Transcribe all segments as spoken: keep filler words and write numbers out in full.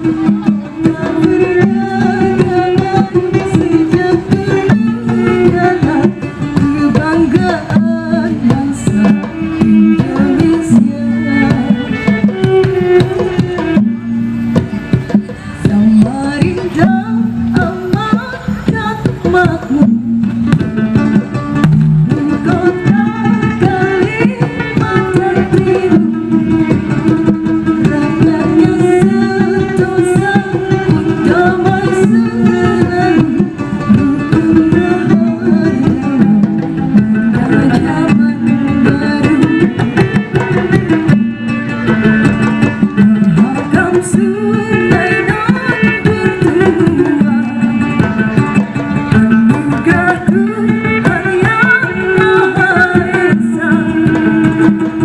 Keberagaman sejati adalah kebanggaan bangsa Indonesia. Samarinda amanah makmur, kota Kalimantan Timur, rakyatnya sentosa pun damai selalu, rukun rahayu maka zaman baru. Mahakam sungai nan bertuah, anugerah Tuhan Yang Maha Esa,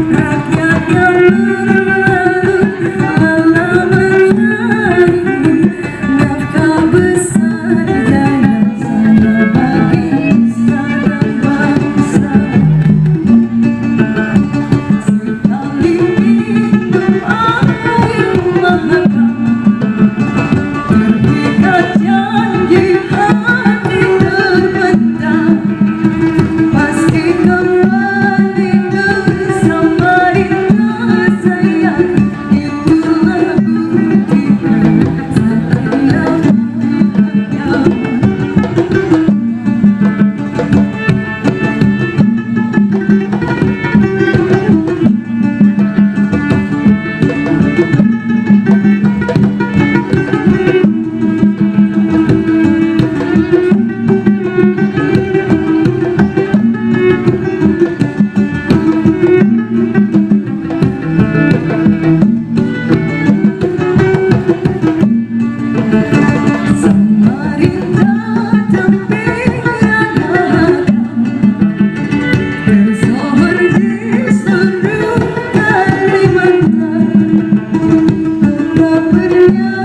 rakyat yang berlalu lalang mencari nafkah besar jaya saya bagi nusa dan bangsa. Sekali minum air mahakam, terikat janji hati terbentang, pasti kembali ke Samarinda sayang. Itulah bukti kesatria. Samarinda tempian harapan, tersohor di seluruh Kalimantan. Kota pernah